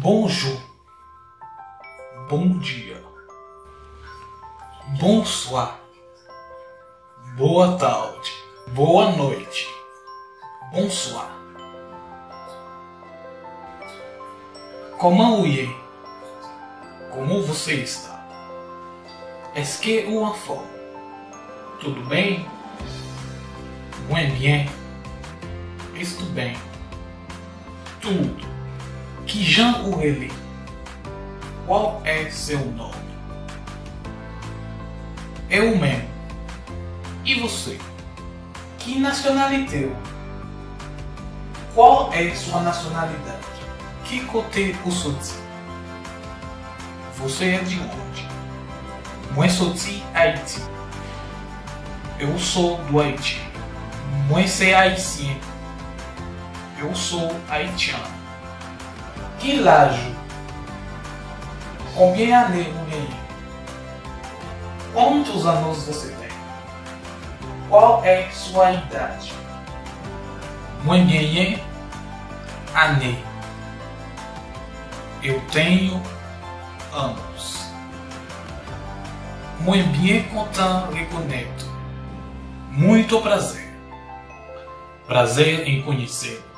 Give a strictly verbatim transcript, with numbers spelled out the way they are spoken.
Bonjou. Bom dia. Bonswa. Boa tarde. Boa noite. Bonswa. Kòman ou ye? Como você está? Est-ce que ou anfòm? Tudo bem? Mwen byen. Estou bem. Tudo. Kijan ou rele? Qual é seu nome? Eu mesmo. E você? Ki nasyonalite ou? Qual é sua nacionalidade? Ki kote ou soti? Você é de onde? Mwen soti Ayiti. Eu sou do Haiti. Mwen se ayisyen. Eu sou haitiano. Ki laj ou? Konbyen ane ou genyen? Quantos anos você tem? Qual é sua idade? Mwen genyen ane. Eu tenho anos. Mwen byen kontan rekonèt ou. Muito prazer. Prazer em conhecê-lo.